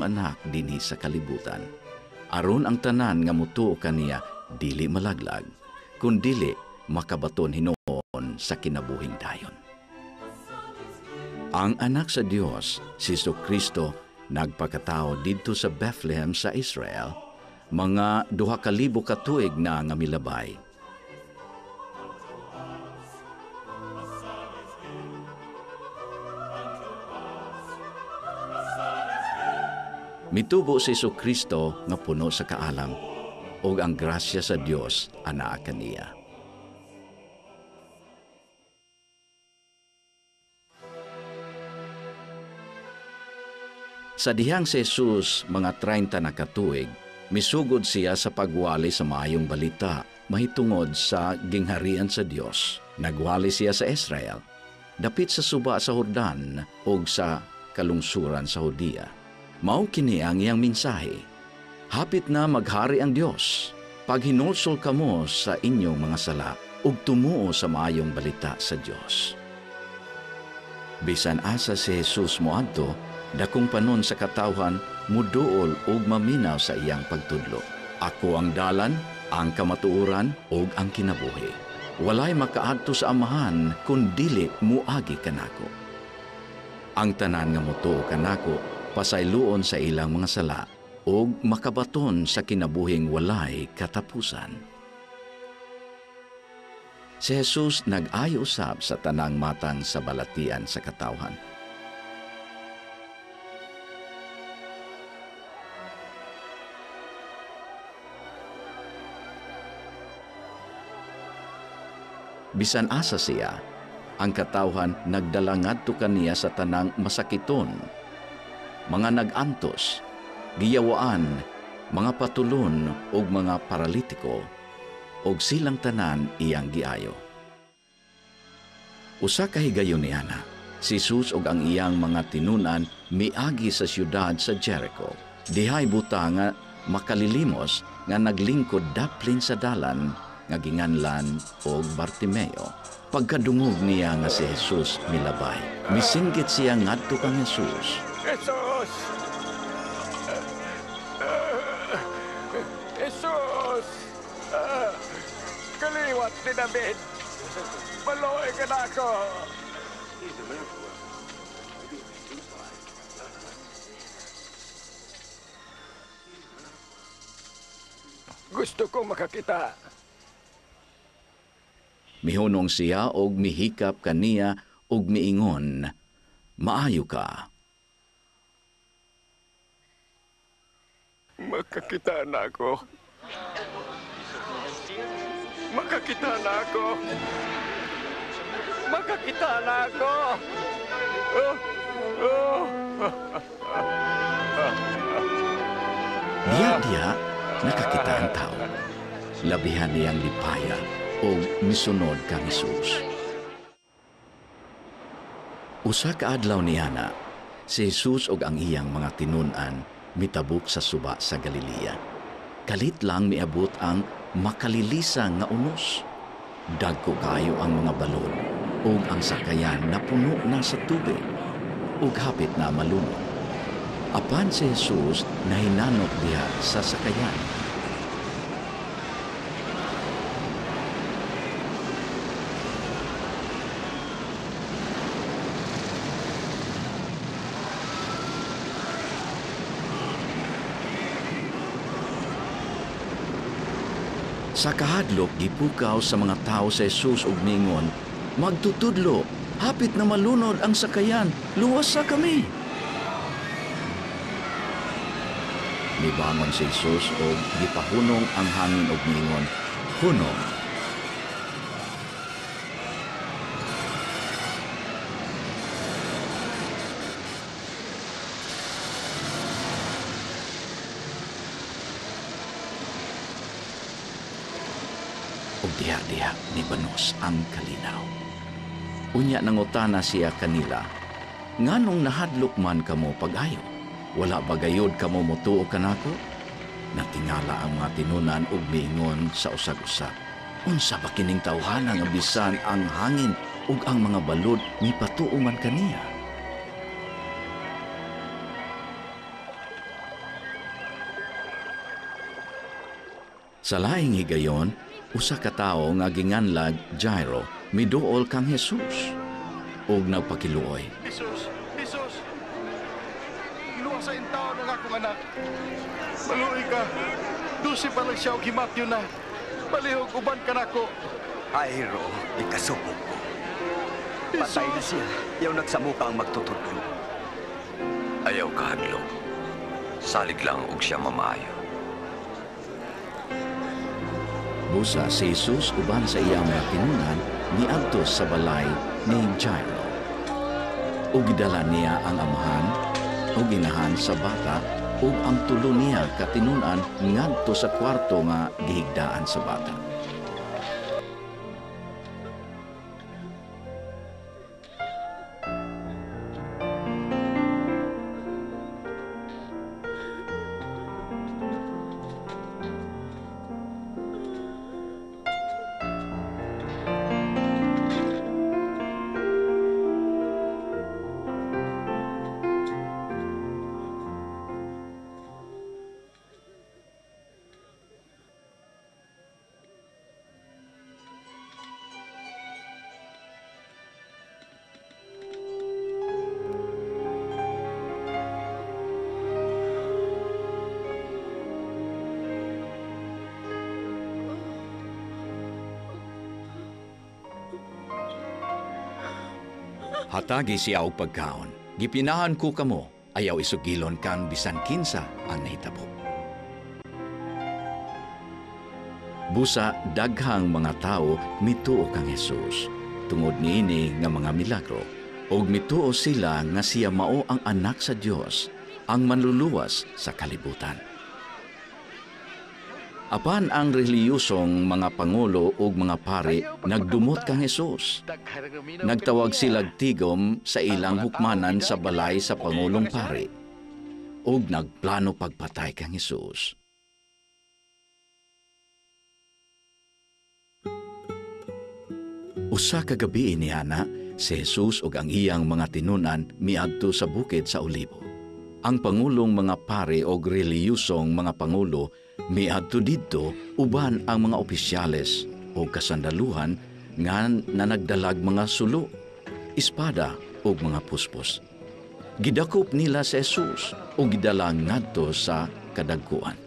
anak dinhi sa kalibutan. Aron ang tanan nga mutuo kaniya dili malaglag, kun dili makabaton hinuon sa kinabuhing dayon. Ang anak sa Dios, si Jesucristo, nagpakatao didto sa Bethlehem sa Israel, mga 2,000 ka tuig na nga milabay. Mitubo si Jesucristo nga puno sa kaalam, ug ang grasya sa Dios anaa kaniya. Sa dihang si Jesus mga 30 na katuig, misugod siya sa pagwali sa maayong balita mahitungod sa gingharian sa Dios. Nagwali siya sa Israel, dapit sa suba sa Jordan ug sa kalungsuran sa Judea. Mao kini ang iyang mensahe. Hapit na maghari ang Dios. Paghinulsol kamo sa inyong mga sala ug tumuo sa maayong balita sa Dios. Bisan asa si Jesus moadto, dakong panon sa katawhan muduol ug maminaw sa iyang pagtudlo. Ako ang dalan, ang kamatuoran ug ang kinabuhi. Walay makaadto sa Amahan kun dili muagi kanako. Ang tanan nga mutuo kanako pasayloon sa ilang mga sala ug makabaton sa kinabuhing walay katapusan. Si Jesus nag-ayo usab sa tanang matang sa balatian sa katawhan. Bisan asa siya, ang katawhan nagdala ngadto kaniya sa tanang masakiton, mga nag-antos, giyawaan, mga patulon ug mga paralitiko, ug silang tanan iyang giayo. Usa ka higayon niana, si Jesus ug ang iyang mga tinunan miagi sa siyudad sa Jericho. Dihay buta nga makalilimos nga naglingkod daplin sa dalan nga ginganlan og Bartimeo. Pagkadungog niya nga si Jesus milabay, misinggit siya ngadto kang Jesus. Jesus! Jesus! Kaliwat ni David! Maluoy ka na ako! Gusto kong makakita. Mihunong siya og mihikap kaniya og miingon, maayo ka. Makakita na ako. Makakita na ako. Makakita na ako. Oh, oh. Diya-diya, nakakita ang tao. Labihan niyang lipaya o misunod kang Jesus. Usa ka adlaw niana, si Jesus og ang iyang mga tinun-an mitabok sa suba sa Galilea. Kalit lang miabot ang makalilisa nga unos. Dagko kayo ang mga balod ug ang sakayan napuno na sa tubig ug hapit na malunod. Apan si Jesus nahinanok diha sa sakayan. Sa kahadlok gipukaw sa mga tao sa Jesus ug ningon, magtutudlo, hapit na malunod ang sakayan, luwas sa kami. Nibangon si Jesus ug gipahunong ang hangin ug ningon, hunong. Ug diha-diha nibanos ang kalinaw. Unya nangutana siya kanila, nganong nahadlok man kamo pag-ayo? Wala ba gayod kamo motuo kanako? Natingala ang mga tinunan ug miingon sa usag-usag. Unsa ba kining tawhana nga bisan ang hangin ug ang mga balod mipatuo man kaniya? Sa laing higayon, usa ka tawo nga ginganlag Jairo miduol kang Jesus ug nagpakiluoy. Jesus, Jesus, luwasa intawon ang akong anak. Maluoy ka. 12 pa lang siya og himatyo na. Palihog uban ka nako. Jairo, ikasubo ko. Patay na siya. Yaw nagsamuka ang magtutudlo. Ayaw kahadlok. Salig lang og siya mamaayo. Busa si Jesus uban sa iyang mga tinunan niadto sa balay ni Jairo. Ug gidala niya ang amahan ug inahan sa bata ug ang tulo niya katinunan ngadto sa kwarto nga gihigdaan sa bata. Hatagi siya og pagkaon. Gipinahan ko kamo, ayaw isugilon kan bisan kinsa ang nahitabo. Busa daghang mga tawo mituo kang Jesus tungod niini nga mga milagro. Og mituo sila nga siya mao ang anak sa Dios, ang manluluwas sa kalibutan. Apan ang reliyosong mga pangulo ug mga pari nagdumot kang Jesus. Nagtawag silag tigom sa ilang hukmanan sa balay sa pangulong pari ug nagplano pagpatay kang Jesus. Usa ka gabi niana, si Jesus ug ang iyang mga tinunan miadto sa bukid sa Olibo. Ang pangulong mga pari og reliyosong mga pangulo miadto didto uban ang mga opisyales o kasandaluhan nga nanagdalag mga sulo, espada ug mga puspos. Gidakop nila si Jesus ug gidala ngadto sa kadagkuan.